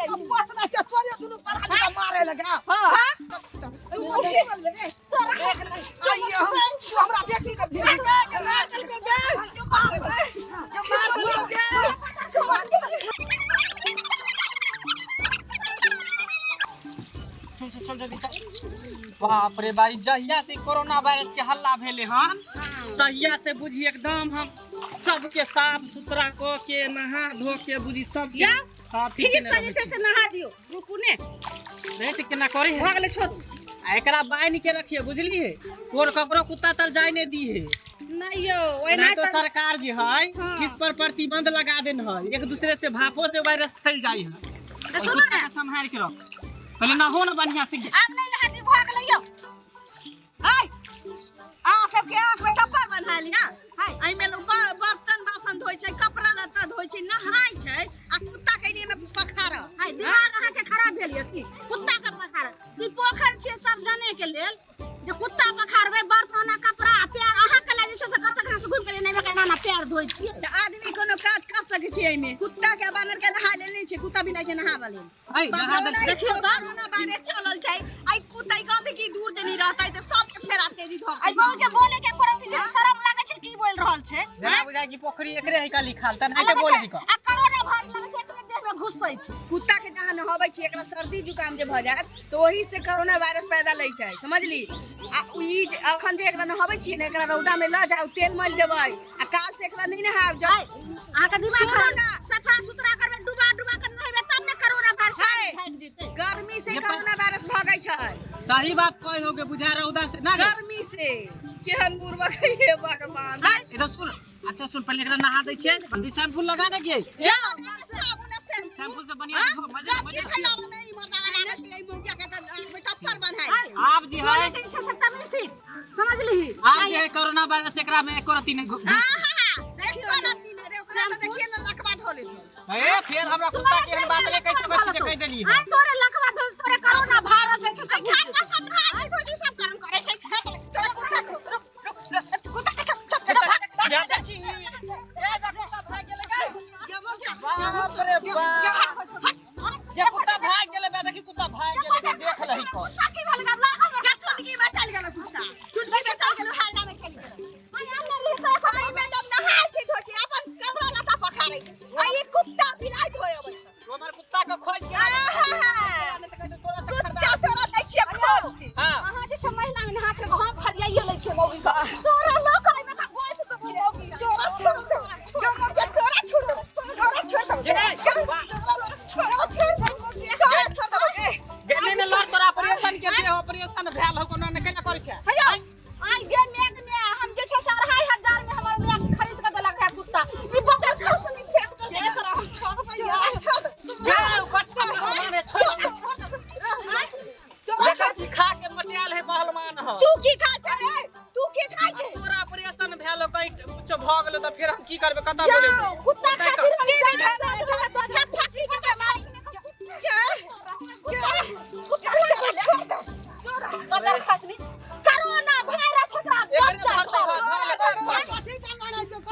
पचना छै तोरे दुनू परानी के मारे लगा। हां। उठी बोलबे रे तोरा। आइए हम तू हमरा बेटी के भेज के मार चल के गे के मार के मार। चल चल चल जल्दी चल। बाप रे भाई, जहिया से कोरोना वायरस के हल्ला भेले हन तहिया से बुझी एकदम हम सबके साफ सुथरा क के नहा धो के बुझी सब जाओ, फिर से जे छै से नहा दियौ। रुकू ने। रहै छै केना करे है। भऽ गेलै, छोड़ू। आ एकरा बान्हि के रखिए, बुझलिए? कोर ककरो कुत्ता तर जाय नहीं दी है। नहि यौ, ओना तो सरकार जे है किस पर प्रतिबंध लगा देन है, एक दूसरे से भापो से वायरस फैल जाय है। तऽ सुनू ने। संभाल के रख, पहले नहो न बढ़िया से। आब नहि नहा दी, भऽ गेलै यौ। हाय, आ सबके आँख में टप्पर बन्हा लिया। एहिमे लोग बर्तन बासन धोइ छै, कपड़ा लत्ता धोइ छै, नहाय छै आ कुत्ता के लिए में पखार। हाय, दिमाग अहाँके खराब भेल यऽ की? कुत्ता के पखार ई पोखरि छियै सब जाने के लेल जे कुत्ता पखारबै बर्तन आ कपड़ा आ पैर अहाँके लए जे छै से कतऽ कहाँ से घुमि के नहि एना एना पैर धोइ छियै। तऽ आदमी कोनो काज कर सकै छै एहिमे? कुत्ता के बानर के नहा लेल नहि छै, कुत्ता बिलाइ के नहाबऽ लेल। है नहा दे। देखियौ तऽ। कोरोना वायरस चलल छै, आई कुत्ता गंदगी दूर जे नहीं रहतै तऽ सबके फेरा फेरी धर। आई बहु के बोले के करत जे शरम लागै छै, की बोल रहल छै? जेना बुझाय कि पोखरी एकरे है का लिखाल त नहीं बोल दी। आ कोरोना भाग लगै छै, एतने देह में घुसै छै। कुत्ता के जहाँ नहबै छै, एकरा सर्दी जुकाम जे भऽ जायत तऽ ओही से कोरोना वायरस पैदा लै छै, समझली? आ ई जे अखन जे एकरा नहबै छियै ने, एकरा रौदा में लऽ जाउ, तेल मलि देबै आ काल से एकरा नहीं नहायब जब अहाँके दिमाग सुनू खराब ना। सफा सुथरा करबै, डुबा डुबा के नहेबै तब ने कोरोना वायरस है। भागि जेतै। गर्मी से ये कोरोना वायरस भगै छै। सही बात कहि हो के बुझा रौदा से ना गे। गर्मी से केहन बुढ़बा हे भगवान। इधर सुन, अच्छा सुन, पहले एकरा नहा दै छियै, जल्दी शैम्पू लगा दे गे। साबुन आ शैम्पू। शैम्पू से बढ़िया से धो, मजे मजे। फैलाबऽ में ई मर्दाना लागल छै, ई मौगिया के तऽ आँख में टप्पर बन्हाइ छै। आब जे है बोले के जे छै से तमीज सीख, समझलिही? आब जे है कोरोना वायरस एकरा में एको रत्ती नहीं आहा, देखियो ना तीन रे, ओकरा तऽ देखिए ना लकवा धो लेतौ। ए फिर हमरा कुत्ता के एहन बात ले कैसे बच्ची जे कह देली आ तोरे लकवा धोल, तोरे कोरोना वायरस जे छै से आई घाट पसंद भए छै, भौजी सब काम करै छै। तोरा कुत्ता के रुक रुक रुक, कुत्ता के चल चल चल भाग भाग। या देखी, ए बा कुत्ता भाग गेलै गै। ये मौगिया, बाप रे बाप, हट। ये कुत्ता भाग गेलै बे, देखी कुत्ता भाग गेलै बे, देख लही को। कुत्ता की भेल गब लाख हमरा। या चुटकी में चल गेल कुत्ता, चुटकी में चल गेल, हालदा में चल गेल। आई अंदर रही तऽ आई में लोग नहाय छै, धोइ छै, अपन कपड़ा लत्ता पखारै छै, आ ई कुत्ता बिलाइ धोइ अबै छै। तू हमर कुत्ता के खोज के आहा, नहीं तऽ कहै तोरा से कुत्ता तोरा दै छियै खोज के। हां। अहाँ जे छै महिला में हाथ रखो, हम फरियाइए लै छियै मौगी सब। तोरा लोक एहिमे तऽ गोइस देबौ मौगी। तोरा छोड़ दे, जो मौगिया, तोरा छोड़ दे, तोरा छोड़ दे, तोरा छोड़ दे, तोरा छोड़ दे गे। गेली ने लड़, तोरा ऑपरेशन के देह ऑपरेशन भेल हो, कोनो ने केना करै छै। हैया आई गे मेघ में हम जे छै से 2500 में हमर my खरीद के देलक है कुत्ता, ई बदर खुश नहीं फेंक दे एकरा हम। छोड़ दे, छोड़ दे। गे बच्चा पहलवान है, छोड़ दे। तोरा देखै छी खा के मटियाल है पहलवान ह। तू की खाइ छै रे? तू की खाइ छै? तोरा ऑपरेशन भेल हो, कहीं कुछो भऽ गेलो तऽ फेर हम की करबै, कतऽ बोलेबै? जाओ कुत्ता खातिर हम टीवी धरने छै, हाथ फाटली के बेमारी। के के कुत्ता छोड़ दे बदर खसनी, कोरोना वायरस एकरा एकरे बच्चा धरतै, हँ, धर ले।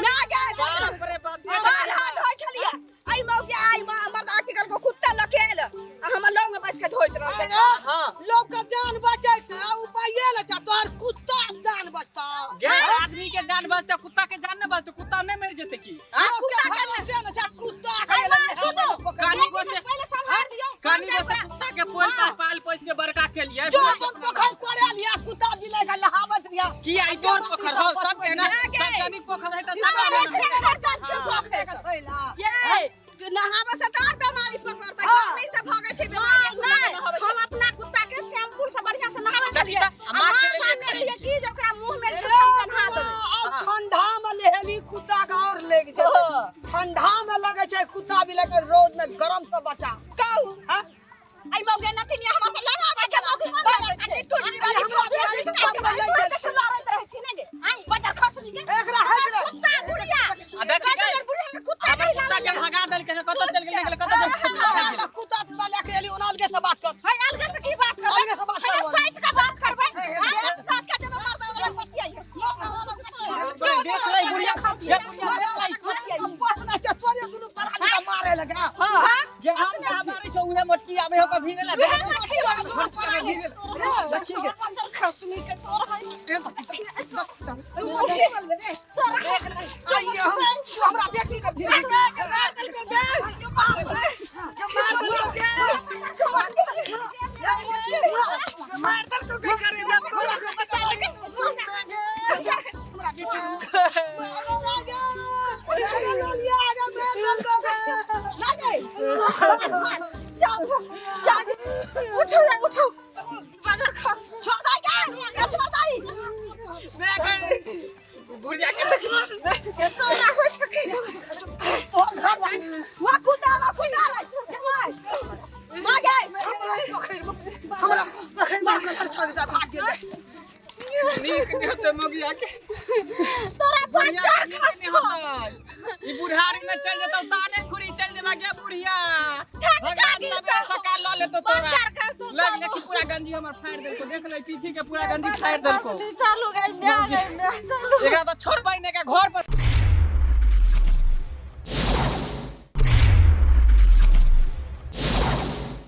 ना गे। बाप रे बाप। बाहर हाथ धोइ छलियै, आई मौगिया आई मर्द आके करको कुत्ता लके आयल आ हमर लग में बैस के धोइत रहल। हाँ। लोग के जान बचैते उपाये न छै, तोहर कुत्ता के जान बचता? गे आदमी के जान बचतै, कुत्ता के जान न बचतै? कुत्ता नहीं मर जेतै की? लोग के कुत्ता के भरोसे न छै, कुत्ता के आई मार सुनो। कानी गो से पहले संभाल लियो। कानी गो से कुत्ता के पोल पाल पोस के बड़का केलिए। जो अपन पोखर कोड़े लिया, कुत्ता बिलाई के लहावत लिया। की आई तोर पोखर हो? सब एना ना गे। सार्वजनिक पोखर है त ई सब तो एना। एक घर जान छियो। अपने के थैला के नहाबऽ से तऽ और बीमारी पकड़तै। हाँ। गर्मी से भगै छै बीमारी, कुत्ता के नहीं, नहाबै छै। हम अपना कुत्ता के शैम्पू से बढ़िया से नहाबै छलियै। तऽ आ मास्क माँ लेलियै सामने खरीद रहियै के। की जे ओकरा मुंह में जे सब नहा देबै। और ठंडा में लेहेली कुत्ता के और लेग जेतै। ठंडा में लगे छै कुत्ता बिलाई के रौद में गरम से बचा। कहू। हाँ? आई मौगे नथिनिया हमरा से लड़ाबै छलौ। अरे टुटकी वाली हमरा हमरा बिलाड़ी से बात कर तोरे से लड़ैत रहै छी ने गे? आँय, बजर खसनी गे। एकरा हट रे। कुत्ता बुढ़िया। आ देखी गई। बुढ़िया हमर कुत्ता हमर नहीं कुत्ता के लाबै। भगा देलकै, कतऽ चलि गेल, गेल कतऽ चलि गेल? कुत्ता तुत्ता लेके एली, ओना अलगे से बात कर। है अलगे से की बात करबै? अलगे से बात है करबै। साइड का बात करबै। देख सास के जेना मर्दा वाला बतियाइ। देख लै बुढ़िया, ये बुढ़िया देख लै। पचना छै, तोरे दुनू परानी के मारे लगा। हां। ये हम मुहे मोटकी आबे हो कभी ने ला देखे छी। देखी के खसनी के तोर है। आइए हम हमरा बेटी के फिर मार देलकै बे, के मार देलकै, के मार देलकै, मार देलको के करे जा तोरा के बच्चा लगे। हमरा बेटी चल उठो रे उठो, बाजार खा छोड़ दे गे, छोड़ दे। मैं के बुढ़िया के देखी। तोरा हो सके। वा कुदा ला कुदा ला मां गे। हमरा भाग गेल। नीक नहीं होते मगिया के। तोरा बुढ़िया बच्चा के नीक नहीं होते। ई बुढ़ारी में चल जेतौ ताने खुरी चल जेबा गे बुढ़िया। भगवान सबेर सकाल ल लेतो तोरा। बच्चा खस। लग लेखी पूरा गंजी हमर फाड़ देलको, देख ले पीठी के पूरा गंजी फाड़ देलको। चलू गई मैं, गई मैं, चलू। एकरा तो छोड़बै ने के घर पर।